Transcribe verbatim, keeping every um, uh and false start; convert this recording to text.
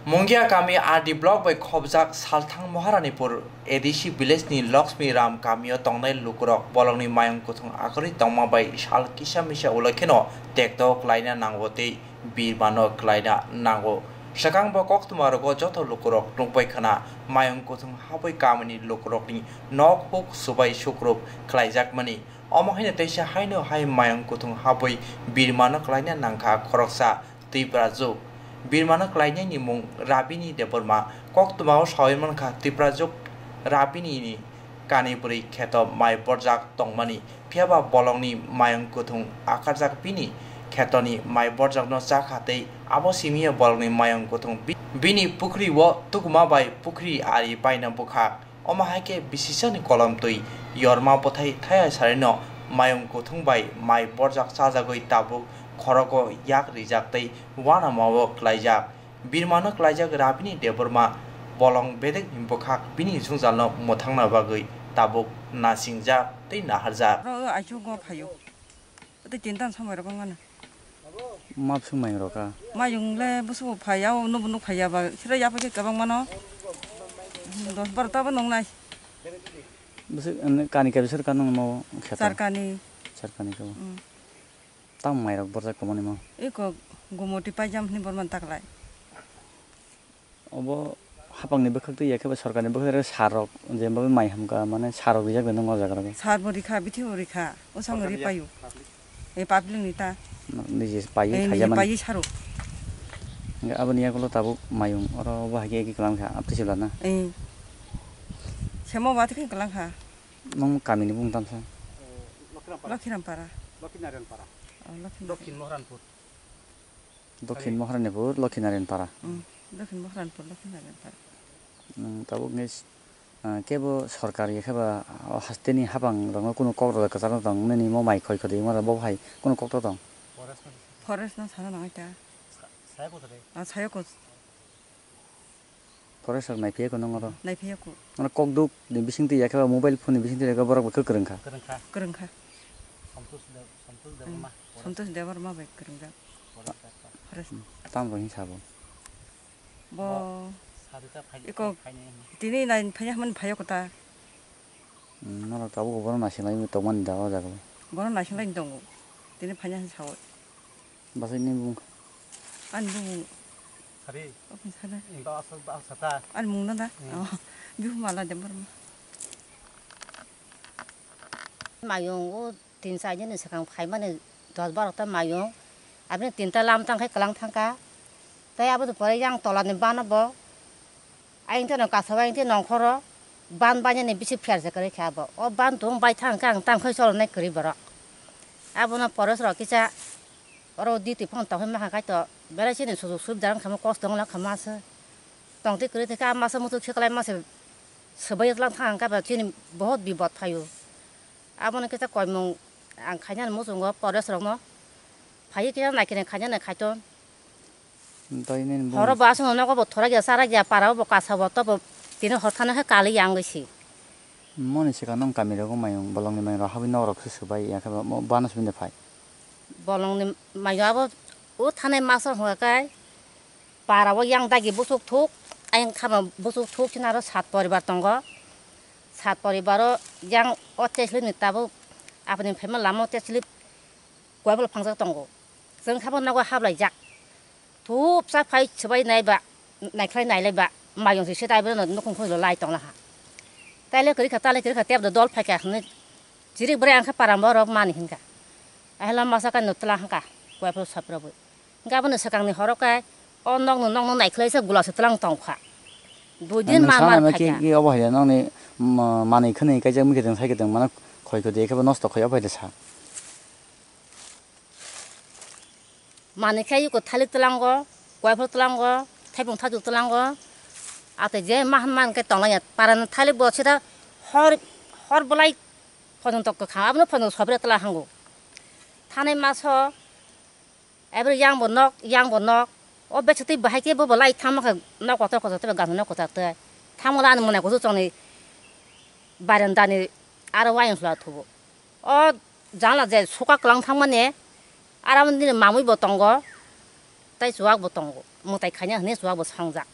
Mungia kami R D block bai khobjak Salthang Maharanipur A D C village ni Lakshmi Ram kamio tongnai lukurok bolongni mayung kuthung akorwi tongma bai sal kisa misa ulo kheno tekto klaina nango tei birmano klaina nango. Swkang bo koktwma rogo joto lukurok nukbai khna mayung kuthung habwi kamini lukurokni nok huk subai sukrup khlaijakmani. Omo haino teisa haino hai mayung kuthung habwi birmano klaina nangkha khoroksa Tiprajwk. Birmano klainaini mung Rabini Debbarma. Koktwmao sawi mankha Tiprajwk Rabini ni kani bwrwi kheto mai borjak tongmani, phiyaba bolongni mayung kuthung akarjak bini khetoni mai borjakno chakha tei abo simiya bolongni mayung kuthung bi-, bini pukhri o tukuma bai pukhri ari baina bwkha. Omo hai khe bisisani kolom twi yorma bwthai thaya sarino mayung kuthung bai mai borjak chajagwi tabuk khorogo yak rijak tei uanamao klaijak. Birmano klaijak Rabini Debbarma bolong bedekni bwkhak bini jwngjalno mwthangna bagwi tabuk nasingjak tei naharjak. Oro o aichugo phaio. Tei tinta samai rok wngmano. Ma bwswk mayung rok kha? Mayung le bwswk bo phai ya, o nubo nuk phai ya ba, sira yapha khe kwbang mano. Dos baro ta bo nung nai. Bwswk, kani khe bwswk kha nung mo kheto? Char kani. Char kani khe bo. Mm. Tamo mai rok borjak kwmani mo? Eko gumoti paijam hwnwi borman taklai. Obo hapangni bwkhak twi ya khe ba sorkarni bwkhak twi sar rok jemba mai hamkha, mane sar rok rijak de nang o jaga rok. Sar bo rikha, bithi bo rikha, bwsang ri paio. E public ni ta. Niji paio. Eh, niji thaijamani. Paio saro. Hingke aboni yagulo tabuk mayung oro bo hai khe eki kwlang kha, apti se lana. Eh. Semo ba thikhe kwlang kha. Nong kamini bung tamsa? Lokhiram para. Lokhinaryan para. Oh, Lokhinaryan. Dokhin Moharanpur. Dokhin Moharanipur, Lokhinaryan para. Mm, Dokhin Moharanpur, Lokhinaryan para. Mm, tabuk nge, ah, kebo sorkar ya khe ba, o hasteni hapang rokno kunu kok rwlai kwcharo tong, nini mo mai khoi khodi mara bo hai kunu kok to tong? Forest no sana nang ta. Sa-, saya ko tade. Ah, saya ko. Forest rok naiphiya ko nang oro? Naiphiya ko. Mane kok duk ni bising twi ya khe ba mobile phone ni bising twi ya khe borok bo khe kwrwng kha. Kwrwng kha. Kwrwng kha. Santosh Dev, Santosh Debbarma. Hmm. Santosh Debbarma bai kwrwngjak. Forest. Hmm. Tam bo hin sabo. Bo. Bo sarita phai-, iko phai-, phai nai. Tini nai phaiya hwnmani phaiya kota. Hmm, norok tabuk bono naising lai tongmani da o jaga o. Bono naising lai tongo. Tini phaiya hwn sao. Bwswk ni bung? Ani bung. Sari. Open sana. Ini ba asal ba asal ta. Ani mung na da. Hmm. Oh. Bihu mala de barma. Mayung o tin char din ni swkang phaimani dos baro ta mayung. Aboni tinta lam tang khai kwlang thangkha. Tai aboni pore yang tola ni bana bo. Ayang teno kasao ayang teno nongkhoro ban bainani bisi pher se kwrwi kha abo. O ban tong bai thang khe ang tang khai cholonai kwrwi borok. Abono forest rok kisa oro duty phano tong phai mankha kaitor belai chini sujuk subida wngkha mo kosto wngla kha masa. Tong twi kwrwi thai khe a masa muchuk se kwlai masa swbai tlang thang khe ba chini bohot bipot phaio. Abono kisa koimung ang khainani muchungo forest rokno phaiwi kisa naikhe khainani khaiton. Horo bo aswk nogo bo thorak ya, charak ya, para o bo kasa bo, tobo tini hor thani khe kali ya wngwi si. Moni swkang nong kami rogo mayung, bolongni mayung rok habwi nok rok se swbai ya khe bo, mo bana swbini phai. Bolongni mayung abo o thanai masa hwnka khe para o yang dagi busuk thuk, ayang khama busuk thuk chini aro sat poribar tongo. Sat poribar o yang o teslip ni tabuk apni phaima lama o teslip koibol phangjak tongo. Chwng khe bo nogo hablaijak. Thupsa phai swbai naiba, naikhlai nailaiba, mayung se sita ibrano nukhung khunjlo lai tonglaha. Taile kwrwi kha, taile kwrwi kha, tebdo dol phaikha hwnwi chirik bwrwi ang khe paramo rok mani hinkha. Ahela masa khe no twlang hwnkha, koi phuru sop rwbwi. Hinkhe abono swkangni horo khe o nokno, nokno naikhlaisa gula se twlang tongkha. Dui din mar mar phaikha. Ki obo hai nokni ma-, manwi khwnwi kaijak mui khe tong sai khe tong mano khoi khe de khe bo nosto khai obo hai de sa. Manwi khe iko thalik twlango, koiphor twlango, thaipung thajuk twlango, atwi je ma hwn man khe tonglaiya. Parani thalik bo sida hor, hor bolai phonok tok kwkhang, abono phonok sobri twla hango. Thanai maso, ebri yang bo nok, yang bo nok, o bechwtwi bahai khe bo bo lai thangma khe nok kotor kotor tei ganani nok kotor tei. Thangmala ani mwnai kuchuk chongni barendani aro uayung hwla thubo. O janla je suka kwlang thangmani, aro nini mamui bo tongo, tei chuwak bo tongo. mwtai khaina hwnwi chuwak bo songjak.